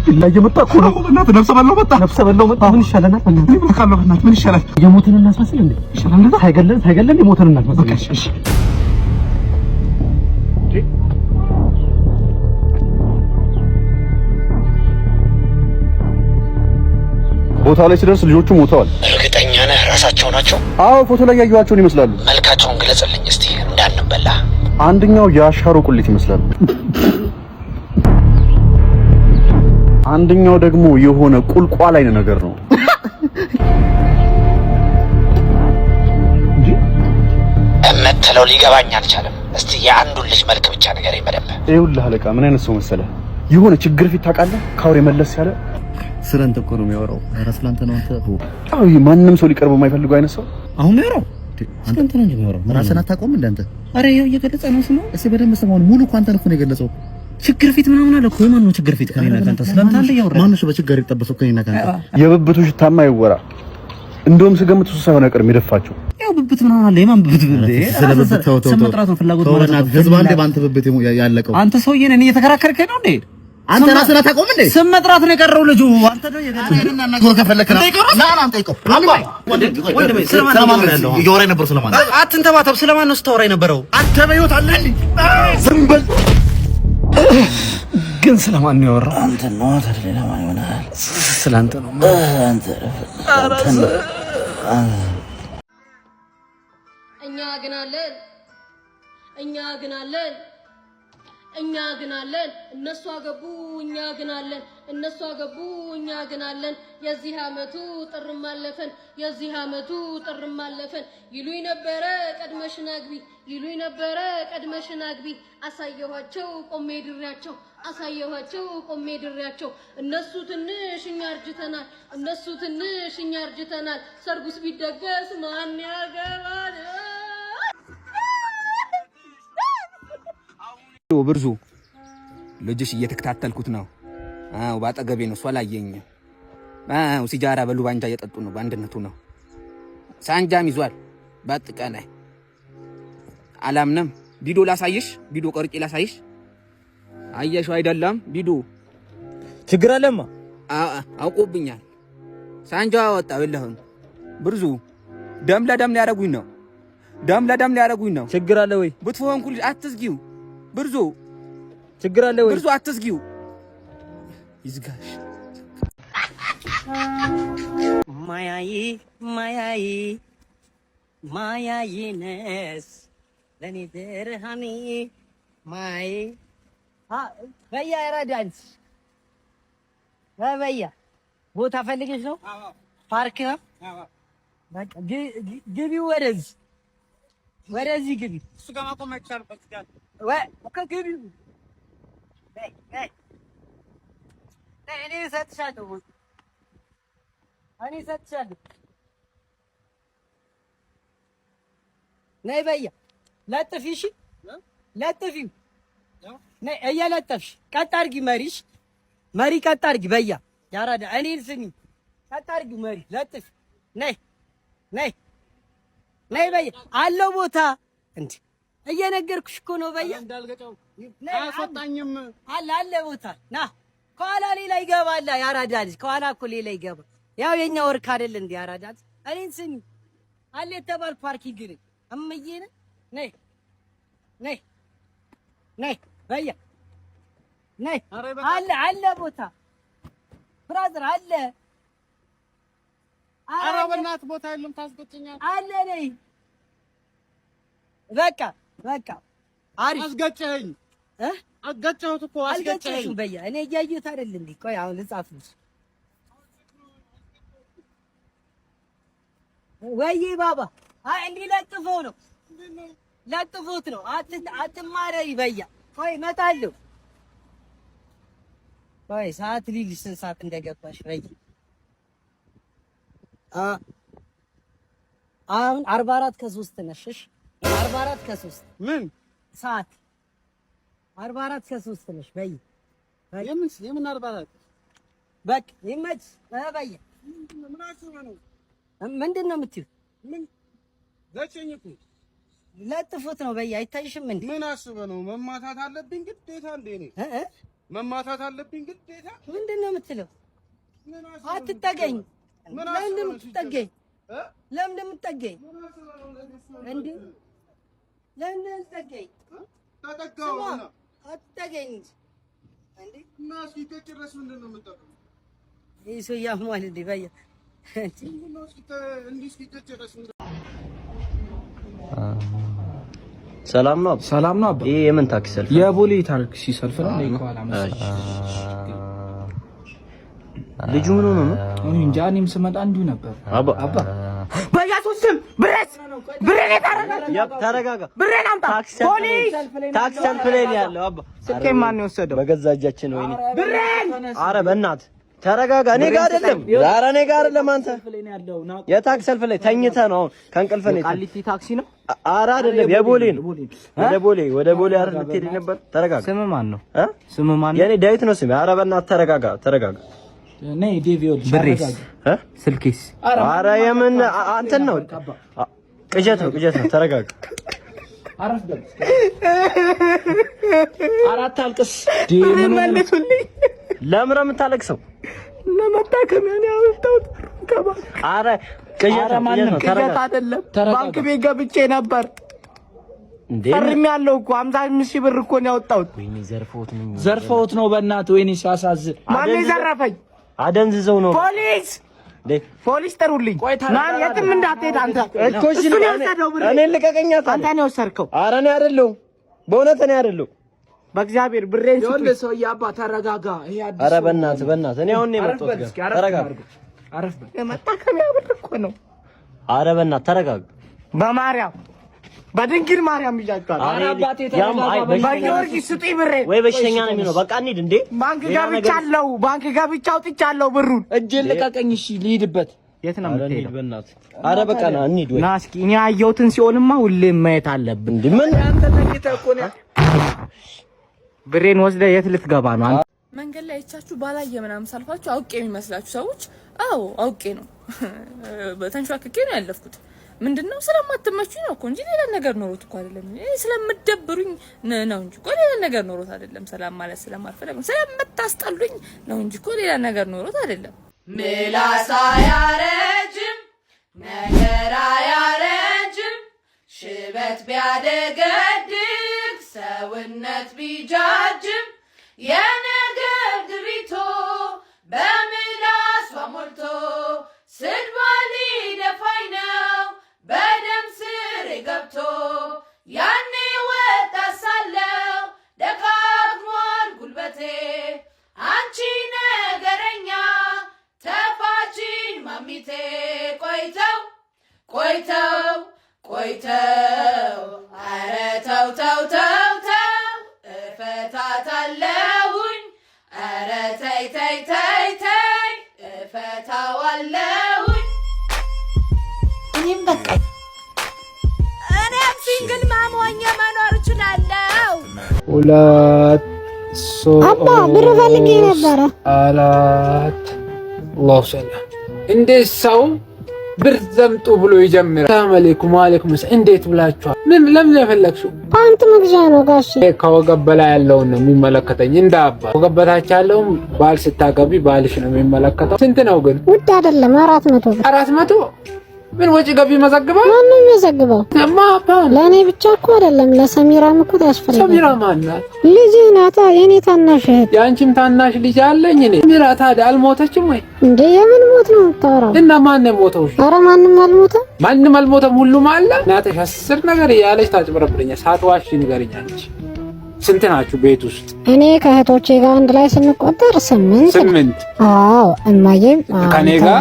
ቢላ እየመጣ እኮ ነው። በእናትህ ነፍሰ በላው መጣ። ነፍሰ በላው መጣ። ምን ይሻለናል? በእናትህ እኔ ምን አውቃለሁ? በእናትህ ምን ይሻላል? የሞትን እናስመስል እንዴ? ይሻላል እንደዛ? ሳይገለን ሳይገለን የሞትን እናስመስል። በቃ እሺ፣ እሺ። ቦታው ላይ ሲደርስ ልጆቹ ሞተዋል። እርግጠኛ ነህ ራሳቸው ናቸው? አዎ፣ ፎቶ ላይ ያየኋቸውን ይመስላሉ። መልካቸውን ግለጽልኝ እስቲ እንዳንበላ። አንደኛው የአሻሮ ቁሊት ይመስላል። አንደኛው ደግሞ የሆነ ቁልቋል አይነት ነገር ነው። እምትለው ሊገባኝ አልቻለም። እስቲ የአንዱን ልጅ መልክ ብቻ ንገረኝ በደንብ። ይኸውልህ አለቃ፣ ምን አይነት ሰው መሰለህ? የሆነ ችግር ፊት ታውቃለህ፣ ካውሬ መለስ ያለ ስለ አንተ እኮ ነው የሚያወራው። ኧረ ስለ አንተ ነው አንተ። አዎ፣ ይሄ ማንም ሰው ሊቀርበው የማይፈልገው አይነት ሰው። አሁን የሚያወራው ስለ አንተ ነው እንጂ የሚያወራው ራስህን አታውቀውም እንደ አንተ። አረ ይኸው እየገለጸ ነው ስሙ። እስኪ በደንብ ስማውን። ሙሉ እኮ አንተን እኮ ነው የገለጸው። ችግር ፊት ምናምን አለ እኮ። የማን ነው ችግር ፊት? ከኔና ከአንተ ስለአንተ አለ እያወራ። ማነው እሱ በችግር የተጠበሰው ከእኔና ከአንተ? የብብቱ ሽታማ ይወራ። እንደውም ስገምት እሱ ሳይሆን አይቀርም የደፋቸው። ያው ብብት ምናምን አለ። የማን ብብት? ስለ ብብት ተው ተው ስም ተው። መጥራት ነው ፍላጎት ተው ማለት ነው። በእናትህ፣ ህዝብ አንዴ በአንተ ብብት ያለቀው። አንተ ሰውዬ ነህ፣ እኔ እየተከራከርከኝ ነው እንዴ? አንተ ራስህን አታውቀውም እንዴ? ስም መጥራት ነው የቀረው ልጁ። አንተ ነው ዞር ከፈለክ ና ና ና ጠይቀው። ስለማን ነው እያወራ የነበረው? ስለማን ነው? አትንተባተብ። ስለማን ነው ስታወራ የነበረው? አንተ በህይወት አለህ እንዴ? ዝም በል። ግን ስለማን ነው ያወራው? አንተ ነው ታዲያ፣ ሌላ ማን ይሆናል? ስለአንተ ነው። አንተ እኛ ግን አለን፣ እኛ ግን አለን፣ እኛ ግን አለን። እነሱ አገቡ፣ እኛ ግን አለን። እነሱ አገቡ፣ እኛ ግን አለን። የዚህ ዓመቱ ጥርም አለፈን፣ የዚህ ዓመቱ ጥርም አለፈን። ይሉኝ ነበረ ቀድመሽን አግቢ፣ ይሉኝ ነበረ ቀድመሽን አግቢ። አሳየኋቸው ቆሜ ድሬያቸው፣ አሳየኋቸው ቆሜ ድሬያቸው። እነሱ ትንሽ እኛ አርጅተናል፣ እነሱ ትንሽ እኛ አርጅተናል። ሰርጉስ ቢደገስ ማን ያገባል? ብርዙ ልጅሽ እየተከታተልኩት ነው። አዎ ባጠገቤ ነው። እሷ አላየኝም። አዎ ሲጃራ በሉባንጃ እየጠጡ ነው። በአንድነቱ ነው። ሳንጃም ይዟል። በአጠቃላይ አላምንም። ቪዲዮ ላሳይሽ፣ ቪዲዮ ቀርጬ ላሳይሽ። አየሽው አይደለም? ቪዲዮ ችግር አለማ። አውቆብኛል። ሳንጃ ወጣ የለህም። ብርዙ ደም ለደም ሊያደርጉኝ ነው። ደም ለደም ሊያደርጉኝ ነው። ችግር አለ ወይ? ብትሆንኩ ልጅ አትዝጊው። ብርዙ ችግር አለ ወይ? ብርዙ አትዝጊው። ይዝጋሽ። ማያይ ማያይ ማያይ ነስ ለኔ ብርሃኔ ማይ በያ ረዳንስ በያ ቦታ ፈልገሽ ነው? ፓርክ ነው። በቃ ግቢ፣ ወደዚህ ወደዚህ ግቢ። እሱ ጋር ማቆም አይቻልም። ግቢ። እኔ እሰጥሻለሁ፣ እኔ እሰጥሻለሁ። ነይ በያ ለጥፊ፣ እሺ ለጥፊው። ነይ እየለጠፍሽ ቀጥ አድርጊ፣ መሪሽ መሪ ቀጥ አድርጊ። በያ ያራዳ እኔን ስሚ፣ ቀጥ አድርጊው መሪ ለጥፊ። ነይ ነይ ነይ በያ አለው ቦታ እንዴ እየነገርኩሽ እኮ ነው። በያ አያስወጣኝም። አለ አለ ቦታ ና። ከኋላ ሌላ ይገባል። ያራዳ ልጅ ከኋላ እኮ ሌላ ይገባል። ያው የኛ ወርክ አይደል እንዴ? ያራዳ ልጅ እኔን ስሚ፣ አለ የተባል parking ነኝ እምዬ ነህ። ነይ ነይ ነይ በያ ነይ። አለ አለ ቦታ brother አለ። ኧረ በእናትህ ቦታ የለም፣ ታስገጨኛለህ። አለ ነይ በቃ በቃ አሪፍ አስገጨኸኝ። አስገጨሁት እኮ አስገጨኸኝ። አልገጨሽም በያ እኔ እያየሁት አይደል እንዴ? ቆይ አሁን ልጻፍልሽ። ወይ ባባ፣ አይ እንዲህ ለጥፈው ነው ለጥፎት ነው። አትማረሪ በያ። ቆይ እመጣለሁ። ቆይ ሰዓት ሊልሽ ስንት ሰዓት እንደገባሽ በይ። አሁን 3:44 ነሽ። እሺ 3:44 ምን ሰዓት 3:44 ነሽ በይ። የምን የምን 44? በቃ ይመች በይ። ምን አስበህ ነው? ምንድን ነው የምትይው? ምን ዘጭኝ እኮ ለጥፉት ነው በይ። አይታይሽም እንዴ? ምን አስበህ ነው? መማታት አለብኝ ግዴታ እንዴ? እኔ እ እ መማታት አለብኝ ግዴታ። ምንድን ነው የምትለው? አትጠገኝ። ለምን እንደምትጠገኝ? ለምን እንደምትጠገኝ? እንዴ ለምን እንደምትጠገኝ? ተጠጋው። አትጠገኝ እንጂ እንዴ። እና እስኪ ከጭረስ ምንድን ነው የምጠቀመው? ይህ ሰው ያሟል እንዴ? በያ ምንድን ነው እስኪ እንዲህ እስኪ ከጭረስ ምንድን ሰላም ነው። ሰላም ነው አባ። ይሄ የምን ታክሲ ሰልፍ? የቦሌ ታክሲ ሰልፍ ነው። ልጁ ምን ሆኖ ነው? እኔ እንጃ። እኔም ስመጣ እንዲሁ ነበር። አባ አባ በኢየሱስ ስም ብሬስ ብሬን የታረጋችሁ ተረጋጋ። ብሬን አምጣ። ፖሊስ ታክሲ ሰልፍ ላይ ነው ያለው አባ። ስልኬን ማን ነው የወሰደው? በገዛ እጃችን። ወይኔ ብሬን! አረ በእናትህ ተረጋጋ። እኔ ጋር አይደለም፣ ኧረ እኔ ጋር አይደለም። አንተ የታክሲ ሰልፍ ላይ ተኝተህ ነው አሁን ከእንቅልፍ ነው። ቃሊቲ ታክሲ ነው? ኧረ አይደለም፣ የቦሌ ነው። ወደ ቦሌ ወደ ቦሌ አይደል ልትሄድ ነበር? ተረጋጋ። ስምህ ማን ነው? ስምህ ማን ነው? የኔ ዳዊት ነው ስሜ። ኧረ በእናትህ ተረጋጋ፣ ተረጋጋ። ነይ ዴቪ፣ ይኸውልሽ፣ ብሬስ ስልኬስ? ኧረ የምን አንተን ነው? ቅዠት ነው፣ ቅዠት ነው። ተረጋጋ። አረፍ በል። አራት አልቅስ። ብሬን መልሱልኝ። ለምን ነው የምታለቅሰው? ለመታከሚያ ነው ያወጣሁት። ኧረ ቅዠት ነው፣ ቅዠት አይደለም። ባንክ ቤት ገብቼ ነበር ፈርሜያለሁ እኮ 55 ሺህ ብር እኮ ነው ያወጣሁት። ወይኔ ዘርፈውት ነው፣ ዘርፈውት ነው። በእናትህ ወይኔ ሲያሳዝን። ማነው የዘረፈኝ? አደንዝዘው ነው። ፖሊስ ፖሊስ ጥሩልኝ። ማን የትም እንዳትሄድ አንተ። እኮ እሺ፣ እሱ ነው የወሰደው ብሬ። እኔን ልቀቀኛ። አንተ ነው የወሰድከው። ኧረ እኔ አይደለሁም፣ በእውነት እኔ አይደለሁም። በእግዚአብሔር ብሬን ስጡኝ። ይኸውልህ ሰውዬ አባ ተረጋጋ። ይሄ አዲስ ኧረ በእናትህ በእናትህ፣ እኔ አሁን ነው የመጣሁት። ተረጋጋ። አረፍ በል። የመታከሚያ ብር እኮ ነው። ኧረ በእናትህ ተረጋጋ። በማርያም በድንግል ማርያም ይዣቸዋለሁ። ኧረ አባቴ ተረጋጋ። በጊዮርጊስ ስጡኝ ብሬን። ወይ በሽተኛ ነው የሚሆነው። በቃ እንሂድ እንዴ። ባንክ ገብቻለሁ፣ ባንክ ገብቻ አውጥቻለሁ ብሩን። እጄን ልቀቀኝ። እሺ ልሂድበት። የት ነው የምትሄደው? በእናትህ ኧረ በቃ ና እንሂድ። ወይ ና እስኪ እኔ ያየሁትን ሲሆንማ ሁሌም ማየት አለብን። እንዴ ምን አንተ ተኝተህ እኮ ነው። ብሬን ወስደህ የት ልትገባ ነው? መንገድ ላይ አይቻችሁ ባላየ ምናምን ሳልፋችሁ አውቄ የሚመስላችሁ ሰዎች፣ አዎ አውቄ ነው፣ ተንሸዋክኬ ነው ያለፍኩት። ምንድነው ስለማትመቹኝ ነው እኮ እንጂ ሌላ ነገር ኖሮት እኮ አይደለም። ስለምደብሩኝ ነው እንጂ እኮ ሌላ ነገር ኖሮት አይደለም። ሰላም ማለት ስለማልፈልግ ስለምታስጠሉኝ ነው እንጂ እኮ ሌላ ነገር ኖሮት አይደለም። ምላስ አያረጅም፣ ነገር አያረጅም፣ ሽበት ቢያደገድግ ሰውነት ቢጃጅም የነገር ድሪቶ በምላሷ ሞልቶ ስድቧ ሊደፋኝ ነው በደም ስሬ ገብቶ ያኔ ወጣት ሳለሁ ደካክሟል ጉልበቴ አንቺ ነገረኛ ተፋቺኝ ማሚቴ ቆይተው ቆይተው ቆይተው ኧረ ተው ተው ተው ተው እፈታታለሁኝ ኧረ ተይ ተይ ተይ ተይ እፈታዋለሁኝ። እኔም በቃ እኔም single mom ሆኜ መኖር እችላለሁ። 2 3 አባ ብር ፈልጌ ነበረ። 4 አላሁ ሰላም። እንዴት ሰው ብር ዘምጡ ብሎ ይጀምራል? ሰላም አለይኩም ወአለይኩም ሰላም። እንዴት ብላችኋል? ምን ለምን የፈለግሽው? ፓንት መግዣ ነው ጋሼ። ከወገብ በላይ ያለውን ነው የሚመለከተኝ። እንደ አባ ወገብ በታች ያለውን ባል ስታገቢ ባልሽ ነው የሚመለከተው። ስንት ነው ግን? ውድ አይደለም፣ 400 ብር። 400 ምን ወጪ ገቢ መዘግባል? ማነው የሚመዘግበው? ለእኔ ብቻ እኮ አይደለም ለሰሚራም እኮ ያስፈልጋል። ሰሚራ ማን ናት? ልጅህ ናታ፣ የኔ ታናሽ እህት። የአንቺም ታናሽ ልጅ አለኝ እኔ። ሰሚራ ታዲያ አልሞተችም ወይ? እንዴ የምን ሞት ነው የምታወራው? እና ማን ነው የሞተው? ኧረ ማንም አልሞተም። ማንም አልሞተም፣ ሁሉም አለ። እናትሽ 10 ነገር እያለች ታጭበረብረኛል። ሳትዋሽ ንገሪኝ አንቺ። ስንት ናችሁ ቤት ውስጥ? እኔ ከእህቶቼ ጋር አንድ ላይ ስንቆጠር 8። 8? አዎ። እማዬም ከኔ ጋር?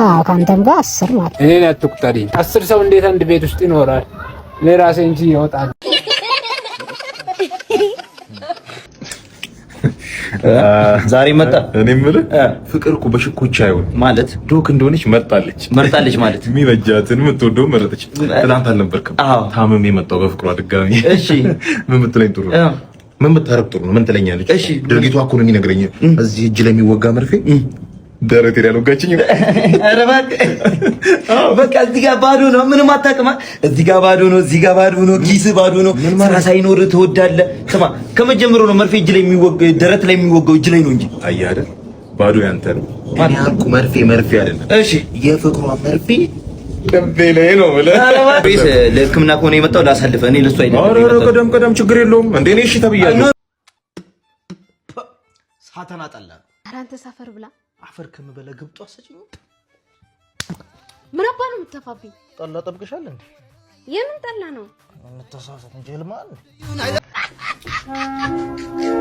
አዎ፣ ከአንተም ጋር 10 ማለት ነው። እኔን አትቁጠሪ። 10 ሰው እንዴት አንድ ቤት ውስጥ ይኖራል? እኔ ራሴ እንጂ ይወጣል። ዛሬ መጣ። እኔ የምልህ ፍቅር እኮ በሽኩቻ አይሆን ማለት ዶክ እንደሆነች መርጣለች መርጣለች ማለት የሚበጃትን የምትወደው መረጠች። ትናንት አልነበርክም? ታምሜ መጣሁ በፍቅሯ ድጋሚ። እሺ ምን ብትለኝ ጥሩ ነው? ምን ብታረግ ጥሩ ነው? ምን ትለኛለች? እሺ ድርጊቷ እኮ ነው የሚነግረኝ። እዚህ እጅ ላይ የሚወጋ መርፌ ደረቴን ያልወጋችኝ። ኧረ እባክህ በቃ እዚህ ጋር ባዶ ነው፣ ምንም አታውቅማ። እዚህ ጋር ባዶ ነው፣ እዚህ ጋር ባዶ ነው፣ ኪስ ባዶ ነው። ስራ ሳይኖር ትወዳለህ። ስማ ከመጀመሩ ነው መርፌ እጅ ላይ የሚወጋው፣ ደረት ላይ የሚወጋው እጅ ላይ ነው እንጂ። አየህ አይደል? ባዶ ያንተ ነው። እኔ ያልኩህ መርፌ መርፌ አይደለም። እሺ የፍቅሯ መርፌ ልቤ ላይ ነው ብለህ። ኧረ እባክህ ለሕክምና ከሆነ የመጣው ላሳልፈህ፣ እኔ ለእሱ አይደለም ኧረ ኧረ የመጣሁት። ቀደም ቀደም ችግር የለውም እንዴ፣ እኔ እሺ ተብያለሁ። ሳተና ጠላ ነው። ኧረ አንተ ሳፈር ብላ። አፈር ከምበላ ግብጦ አሰጭኝ። ምን አባ ነው የምትተፋብኝ? ጠላ ጠብቅሻል እንዴ? የምን ጠላ ነው? እንተሳሰብ እንጂ ህልም አለ።